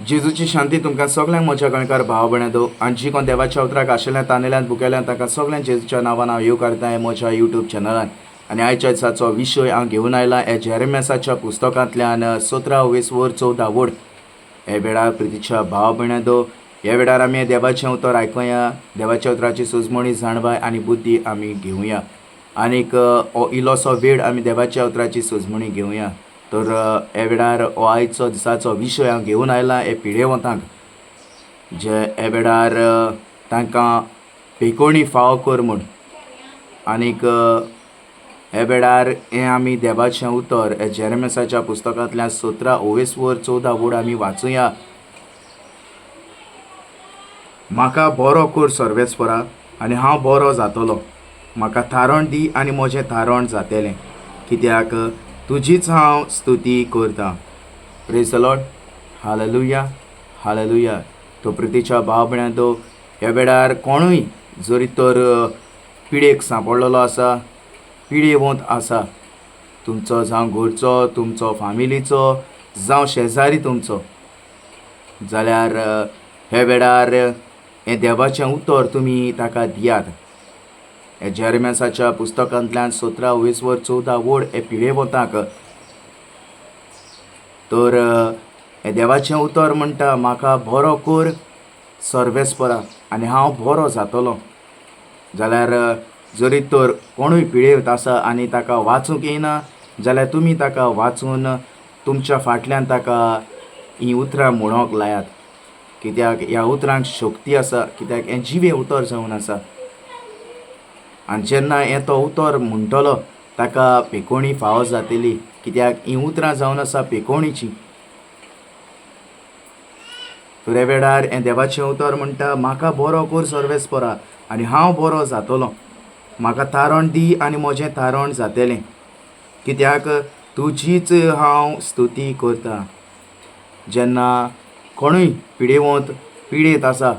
जेजूची शांती तुमकां सगल्यांक म्हज्या गोंयकार भाव भयणां आनी जी कोण देवाच्या उतराक आशिल्ल्यान तानेल्यान भुकेल्यान तांकां सगल्यांक जेजूच्या नांवान हांव येवकारता हें म्हज्या युट्यूब चॅनलान. आनी आयच्या दिसाचो विशय हांव घेवन आयला हे जेरेमियासाच्या पुस्तकांतल्यान 17 वेसवर 14 वड. हे वेळार प्रितीच्या भाव भयणां ह्या वेळार आमी देवाचें उतर आयकुया, देवाच्या उतराची सुजमणी जाणवाय आनी बुद्धी आमी घेवया आनीक हो इल्लोसो वेळ आमी देवाच्या उतराची सुजमणी घेवया. तर ह्या वेळार हो आयचो दिसाचो विशय हांव घेवन आयला हे पिडेवंतांक, जे ह्या वेळार तांकां पेकोणी फावो कर म्हूण. आनीक ह्या वेळार हें आमी देवाचें उतर हे जेरेमियासाच्या पुस्तकांतल्यान 17 ओवेसवर 14 वड आमी वाचुया. म्हाका बरो कर सर्वेस्परा आनी हांव बरो जातलो, म्हाका थारण दी आनी म्हजें थारण जातलें, कित्याक तुजीच हांव स्तुती करतां. Praise the Lord, hallelujah, hallelujah. तो प्रितीच्या भाव भयणां ह्या वेळार कोणूय जरी तर पिडेक सांपडलेलो आसा, पिडेवंत आसा, तुमचो जावं घरचो, तुमचो फामिलीचो, जावं शेजारी तुमचो, जाल्यार ह्या वेळार हें देवाचें उतर तुमी ताका दियात. हे जेरेमियासाच्या पुस्तकांतल्यान 17 वेसवर 14 वड हे पिडेवंतांक. तर हें देवाचें उतर म्हणटा, म्हाका बरो कर सर्वेस्परा आनी हांव बरो जातलो. जाल्यार जरी तर कोणूय पिडेवत आसा आनी ताका वाचूंक येयना जाल्यार तुमी ताका वाचून तुमच्या फाटल्यान ताका हीं उतरां म्हणूंक लायात, कित्याक ह्या उतरांक शक्ती आसा, कित्याक हें जिवें उतर जावन आसा. आनी जेन्ना हें तो उतर म्हणटलो ताका पेकोणी फावो जातली, कित्याक हीं उतरां जावन आसा पेकोणीचीं. तर ह्या वेळार हें देवाचें उतर म्हणटा, म्हाका बरो कर सर्वेस्परा आनी हांव बरो जातलो, म्हाका तारण दी आनी म्हजें तारण जातलें, कित्याक तुजीच हांव स्तुती करतां. जेन्ना कोणूय पिडेवंत पिडेंत आसा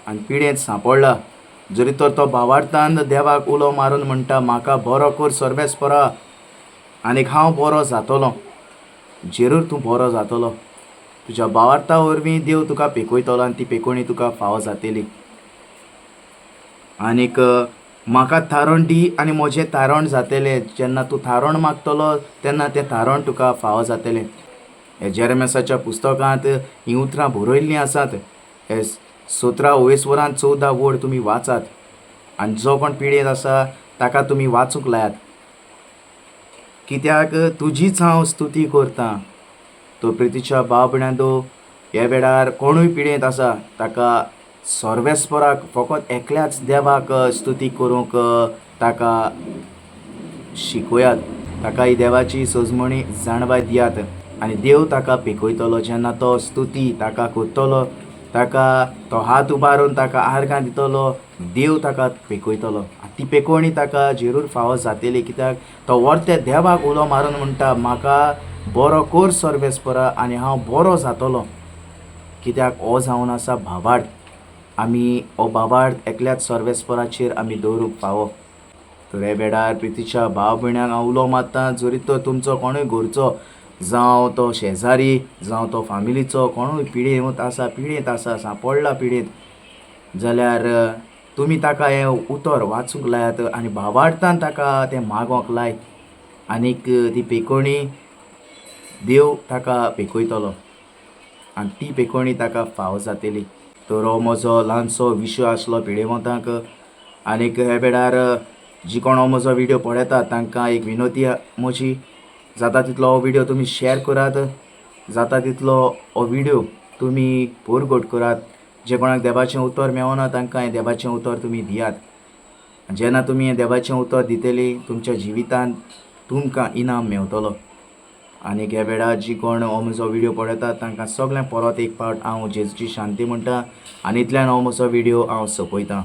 आनी पिडेंत सांपडला, जरी तर तो भावार्थान देवाक उलो मारून म्हणटा, म्हाका बरो कर सर्वेस्परा आनीक हांव बरो जातलो, जेरूर तूं बरो जातलो. तुज्या भावार्था वरवीं देव तुका पेकयतलो आनी ती पेकोणी तुका फावो जातली. आनीक म्हाका थारण दी आनी म्हजें थारण जातलें, जेन्ना तूं थारण मागतलो तेन्ना तें थारण तुका फावो जातलें. हे जेरेमियासाच्या पुस्तकांत हीं उतरां बरयल्लीं आसात. हे 17 ओवेसवरान 14 वड तुमी वाचात आनी जो कोण पिडेंत आसा ताका तुमी वाचूंक लायात, कित्याक तुजीच हांव स्तुती करतां. तो प्रितीच्या भाव भयणां ह्या वेळार कोणूय पिडेंत आसा ताका सर्वेस्पराक फकत एकल्याच देवाक स्तुती करूंक ताका शिकयात, ताका ही देवाची सजमणी जाणवाय दियात आनी देव ताका पेकयतलो. जेन्ना तो स्तुती ताका करतलो, ताका तो हात उबारून ताका आर्गां दितलो, देव ताका पेकयतलो आनी ती पेकोवणी ताका जरूर फावो जातली, कित्याक तो वर्ते देवाक उलो मारून म्हणटा, म्हाका बरो कर सर्वेस्परा आनी हांव बरो जातलो, कित्याक हो जावन आसा भावार्थ. आमी हो भावार्थ एकल्याच सर्वेस्पराचेर आमी दवरूंक फावो. तर ह्या वेळार प्रितीच्या भाव भयणांक हांव उलो मारता, जरी तर तुमचो कोणूय घरचो जावं तो शेजारी जावं तो फामिलीचो कोणूय पिडेवंत आसा, पिडेंत आसा, सांपडला पिडेंत, जाल्यार तुमी ताका हें उतर वाचूंक लायात आनी भावार्थान ताका तें मागोंक लाय आनीक ती पेकोणी देव ताका पेकयतलो आनी ती पेकोणी ताका फावो जातली. तर हो म्हजो ल्हानसो विशय आसलो पिडेवंतांक. आनीक ह्या वेळार जी कोण हो म्हजो व्हिडियो पळयता तांकां एक विनवती म्हजी, जाता तितलो हो व्हिडियो तुमी शेअर करात, जाता तितलो हो व्हिडियो तुमी पोरगोट करात. जे कोणाक देवाचें उतर मेळना तांकां हें देवाचें उतर तुमी दियात. जेन्ना तुमी हें देवाचें उतर दितली तुमच्या जिवितांत तुमकां इनाम मेवतलो. आनीक ह्या वेळार जी कोण हो म्हजो व्हिडियो पळयतात तांकां सगळ्यांक परत एक फावट हांव जेजूची शांती म्हणटा आनी इतल्यान हो म्हजो व्हिडियो हांव सोंपयतां.